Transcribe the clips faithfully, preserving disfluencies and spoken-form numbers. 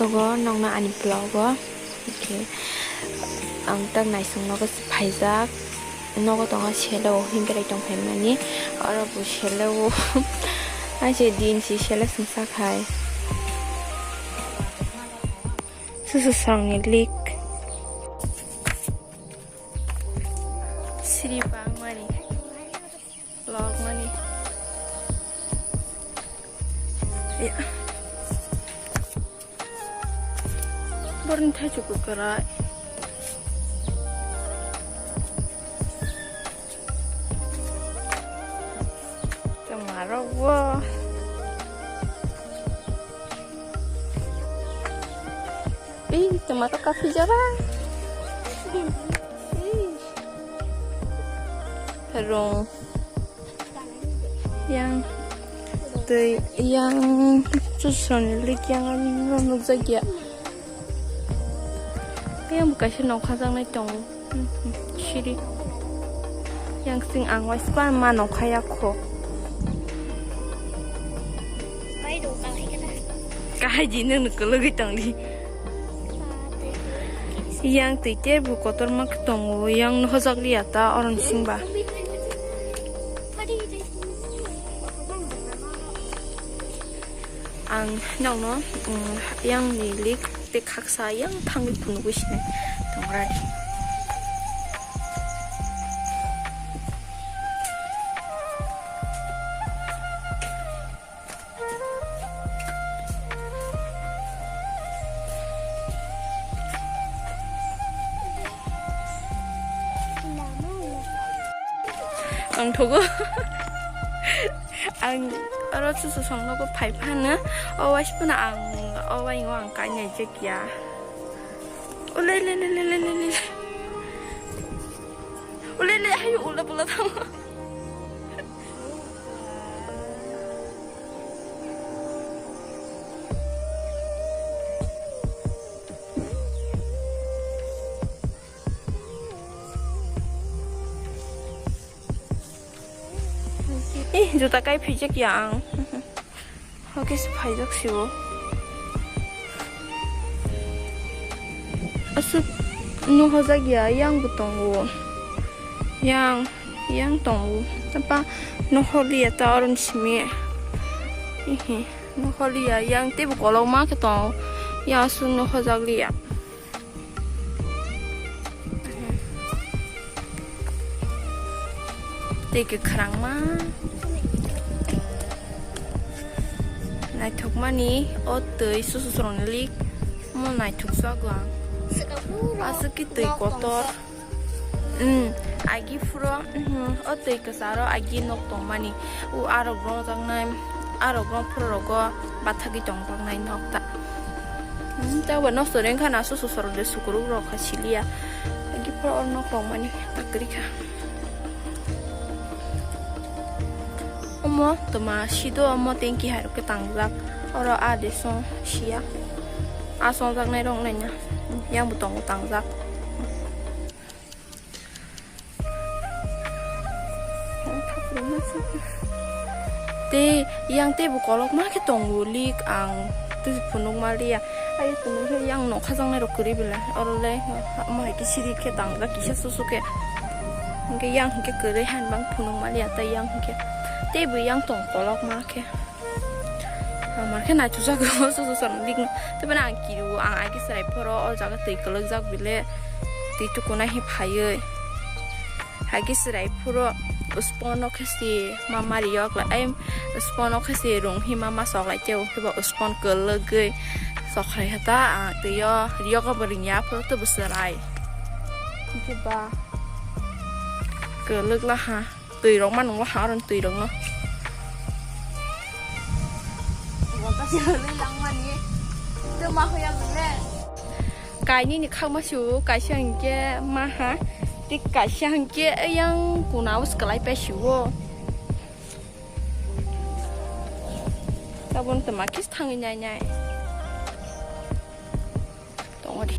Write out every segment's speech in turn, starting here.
Go nokno ani vlog o. Okay. Ang tak naising nogo phaijak. Nogo tongo selo himberai tong phaimani. Oro bo selo. Aise din si selo singsa khai. Susu songni lik. Sri bangmani. Log mani. Ya. Borni thai chukur karai. Tama rok bo. Ih, tama rok kapi jara. Ih. Rong. Yang twi, yang chusroni lik yang ano nukjakya. Yang bo kaisa nokha jaknai tongo. Siri. Yang sing ang waisa ma nokha yakho. Kahai di nang nukulugwi tongdi. Yang twi tei bo kotorma khe tongo, yang no hojak liya ta oroni singba. Ang nokno, mm, yang ni lik tei khaksa yang thangwi phunugwi sinai tongradi. Ang thogo. Ang oro chuchu song nogo phai phano. O waisa phano ang o waingo ang kainai jek ya. Ule le le le le le le. Ule le ayo ule bula thango. Eh, juta kai phijak ya ang. Oke, se phaijak sibo. Aswk no hojak ya, yang bo tongo. Yang, yang tongo. Tapa no holiya ta oron simi. Ihi, no holiya, yang teibo kolokma khe tongo. Yang aswk no hojak liya. Tei kwkhwrangma. Naithokmani o twi susu sorong lik. Omo naithok sago ang. Aswk khe twi kotor. Hmm, agi phuro, hmm, o twi kwcharo agi nok tongmani. O arok rongjaknai, arok rong phuro rogo bathagwi tongjaknai nok ta. Hmm, tei bo nosto rengkha na susu sorok de sukuruk rok kha siliya. Agi phuro o nok tongmani ta kwrwi kha. Omo toma sido omo tengki hai rok khe tangjak. Oro a de song siya. A songjaknai rok naina. Yang bo tongo tangjak. Tei yang teibo kolokma khe tongo lik ang tei phunukma liya. Ayo tongmani khe yang nokha jaknai rok kwrwi belai oro le omo hai khe siri khe tangjak kisa susu khe. Hwnkhe yang hwnkhe kwrwi han bang phunukma liya tei yang hwnkhe teibo yang tong kolokma khe. Ang mar khe naithokjagwi o susu sorong lik no. Tei bono ang kirio ang agi chwrai phoro o jaga twi kwlwkjak bile twi tukunai hi phaiwi. Hagi chwrai phuro uspono khe si mama riyok lai, ai uspono khe si rung hi mama sok lai tei, hwnkhe ba uspon kwlwgwi sok lai khe ta, ah, twiyo riyok bo ringya phuro tei bo chwrai. Hwnkhe ba kwlwk la ha, twi rok ma nung la ha, oro twi rok no. Kainwi ni khakma sio, kaisa hinkhe maha, tei kaisa hinkhe yang kuna o swkalai pai sio. Tabon toma kis thangwi nai nai. Tongo di.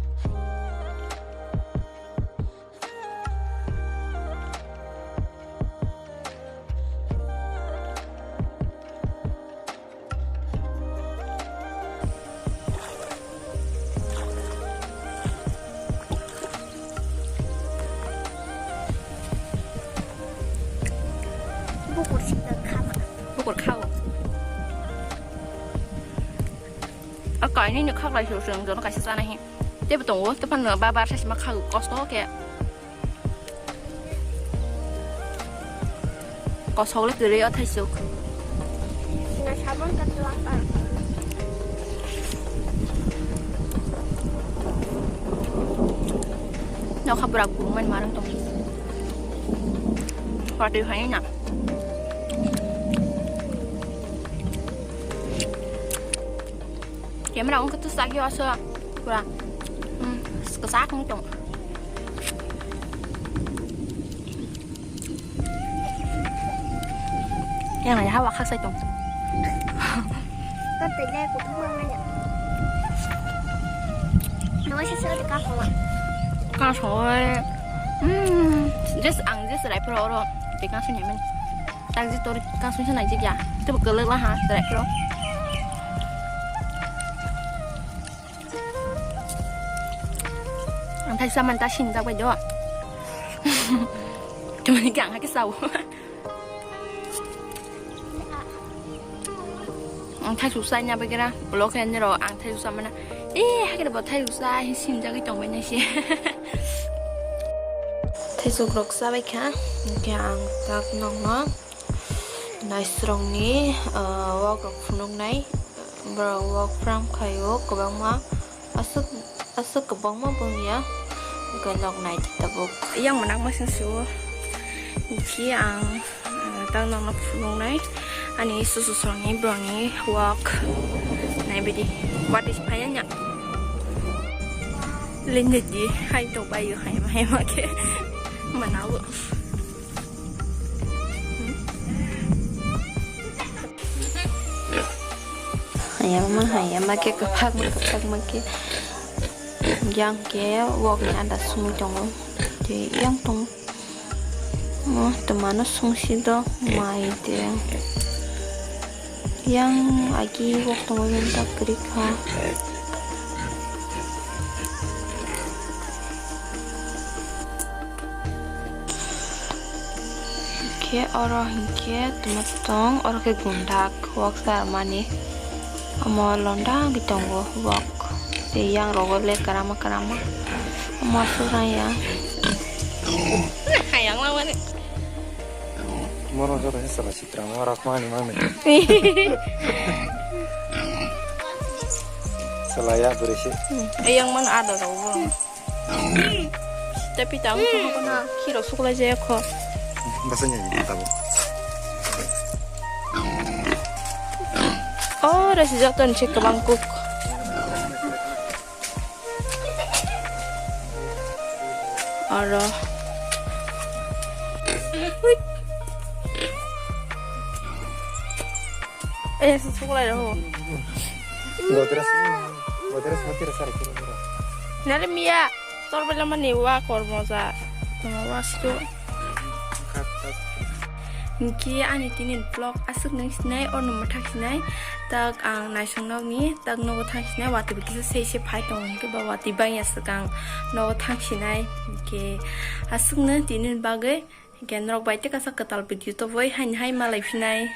Bukur kha o. A kainwi no khaklai se chwng jono kaisa chana hi. Tebo tongo, tephano babar sasima khago kosto khe. Kosok le kwrwi o thaisuk. Na sabon ka tuang ka. Nokha pura kurumani marang tong. Watwi phai na. Camera wngkha tu sakhe o aswk pura, hmm, kwchak wng tong. Yang nai hawa khak sai tong. Kan tei le kuthum mang nanya. Nawa sese ka ka hawa. Ka hawa. Hmm, just ang just rai pro oro. Te ka sini men. Takjik tori kasung se naijik ya. Tebo kwlwk la ha, direct lo. Ang thaisa man ta sinjak bai do. Tumani khe ang hakhe sao. Ang thaisu sa nya bagera, vlog khe nero ang thaisu sa mana. Eh, hakhe bo thaisu sa, sinjagwi tongbai nai se. Thaisuk rok chabai kha, hingkhe ang tak nokno naisrokni, ah, wak rok phunuknai, borok wak pram khaio kwbangma, aswk, aswk kwbangma bwngya, hwnkhe nok naidi tabuk. Yang mwnakma sing sio, hingkhe ang, ah, tak nokno phunuknai, ani susu songni borokni wak naibaidi, what is phaiya nya? Lengedi hai to bayo hai ma hai ma khe manawo. Hayama, hayama khe kwbangma, kwbangma khe yang khe wokni anda sumui tongo. Tei yang tongo. Mo twmano sungsi do mai de. Yang agi wok tongo yang tak kwrwi kha. Hinkhe oro hinkhe tongma tong, oro khe gundak wok sa mani. Omo londa wngwi tongo wok. Tei yang rogo le kwrama kwrama. Omo aswk rang ya. Hayang lamani. Moro joto se sala sitra mo rak mani mani. Sala ya bere se. Yang man ada rogo. Tapi tang ko ko na khiro suklai jaya kho. Basa nya ni tabo. Oh, rasi joto ni se kwbang kuk. Oro. Hui. Eh, suklai rogo. Godres, Godres mati rasa rikini. Nare miya, tor bela mani wa kor moja. Tuma wa sto. Hinkhe ani tini vlog aswk nung sinai, ono mwthak sinai. Tak ang naisong nokni, tak nogo thang sinai, watwi bo kisa sei se phai tongo, hinkhe ba watwi bangya swkang nogo thang sinai. Hinkhe aswkno tini bagwi. Hinkhe norok bai tei kaisa kwtal video tubui haini hai malai phinai.